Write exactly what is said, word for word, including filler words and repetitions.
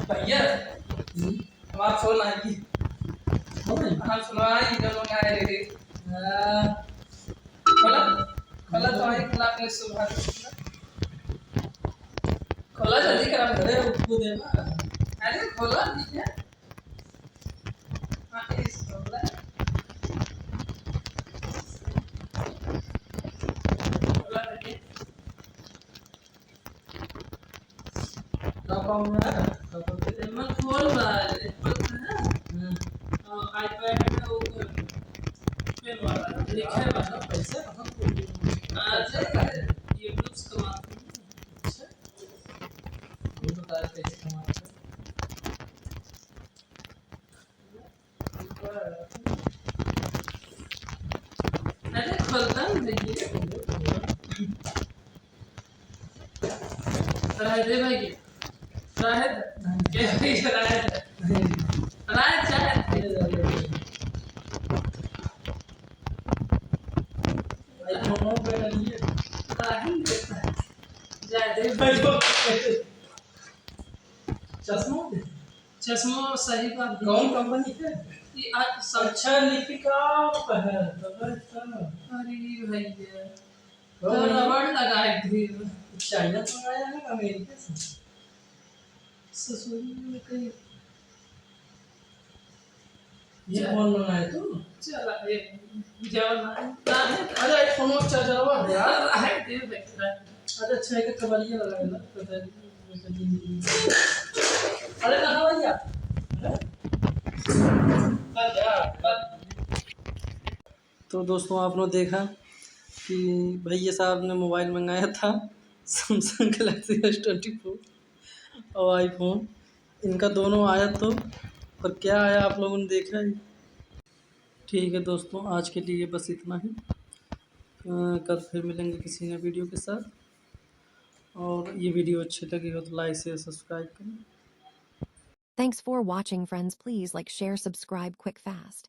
भैया, हम्म? हमार फोन आई। फोन? हम सुनवाई, जब मंगाए रहे। हाँ। खोला, खोला तो आई, खोला अपने सुबह। खोला जल्दी करा। अरे, वो दे ना। अरे, खोला, ठीक है। हाँ, इस खोला। खोला करके। Top up में है, top up। एमे खोल बा, Apple का है। हम्म। और iPad में वो खोल। पे वाला, लिखे वाला। पैसा कहाँ खोल? आ, पैसा का है? ये कुछ कमाते हैं। अच्छा। ये बता रहे कैसे कमाते हैं। अरे, खोलता नहीं है। रह दे भाई, रह दे। के भाई, रह दे। रह दे, रह दे। भाई, दोनों पे लगी है। रह दे। जा दे भाई। चश्मा दे। चश्मा सही बात है। कौन कंपनी के? ये आ, सब अच्छा, लिपिका है, तगड़ का। अरे भैया, कौन तो है? रबड़ लगाए थे। चाइना से मंगाया है, अमेरिका से? ससुरी में कहीं। ये चल। कौन मंगाए तू? चल, अरे, जाओ ना, ना है। अरे, iPhone का charger हुआ है यार। रहे दे बेटा। अरे, अच्छा है कि कबरिया लगा है ना, पता नहीं, पता नहीं। अरे, कहाँ भैया? अरे? बंद यार, बंद। तो दोस्तों, आपने देखा कि भैया साहब ने मोबाइल मंगाया था Samsung Galaxy S twenty four और iPhone, इनका दोनों आया तो, पर क्या आया आप लोगों ने देखा ही। ठीक है दोस्तों, आज के लिए बस इतना ही। अ, कल फिर मिलेंगे किसी नए video के साथ, और ये video अच्छी लगी हो तो like, share, subscribe करें। Thanks for watching, friends. Please like, share, subscribe quick fast.